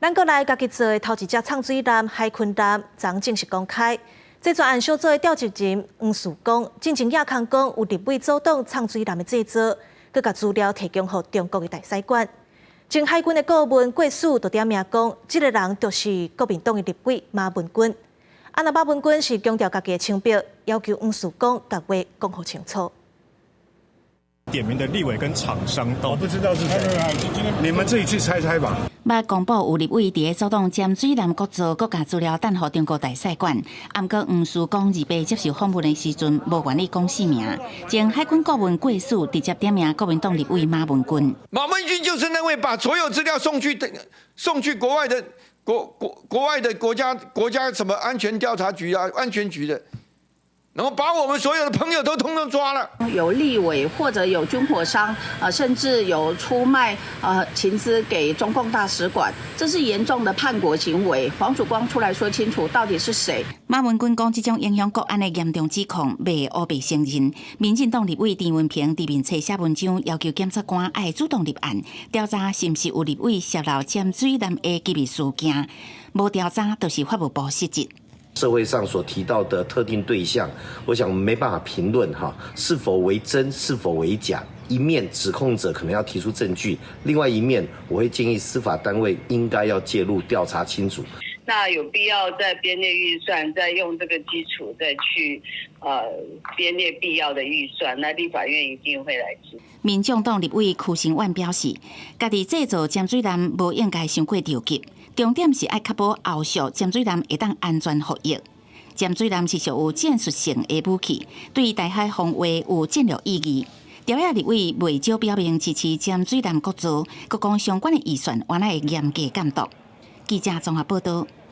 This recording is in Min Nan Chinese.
咱國內家己做的頭一隻藏水艦海鯤艦，昨正式公開。這專案小組的召集人黃樹光進前也空講有立委阻擋藏水艦的製造，閣共資料提供予中國的大使館。前海軍的顧問郭汜就點名講，這个人就是國民黨的立委馬文君。啊，若馬文君是強調家己的清白，要求黃樹光共話講予清楚。點名的立委跟廠商都我不知道是誰，你們自己去猜猜吧。捌公布有立委佇咧阻擋潛水艦國造，閣共資料彈予中國大使館。毋過黃樹光28接受訪問的時陣，無願意講姓名。前海軍顧問郭汜直接點名國民黨立委馬文君。馬文君就是那位把所有資料送去國外的國家什麼安全調查局啊，安全局的。然後把我們所有的朋友都通通抓了。有立委或者有軍火商啊，甚至有出賣情資給中共大使館，這是嚴重的叛國行為。黃曙光出來說清楚，到底是誰？馬文君講，這種影響國安的嚴重指控，袂烏白承認。民進黨立委陳文平佇面冊寫文章，要求檢察官愛主動立案調查，是毋是有立委洩露潛水艦的機密事件？無調查，就是法務部失職。社會上所提到的特定對象，我想沒辦法評論哈，是否為真，是否為假。一面指控者可能要提出證據，另外一面我會建議司法單位應該要介入調查清楚。那有必要再編列預算，再用這個基礎再去編列必要的預算，那立法院一定會來支持。民眾黨立委柯成遠表示，家己製造潛水艦無應該傷過著急。重點是愛確保後續潛水艦會當安全服役。潛水艦是屬有戰術性的武器，對台海防衛有戰略意義。朝野立委袂少表明支持潛水艦國造，閣講相關的預算，原來會嚴格監督。記者綜合報道。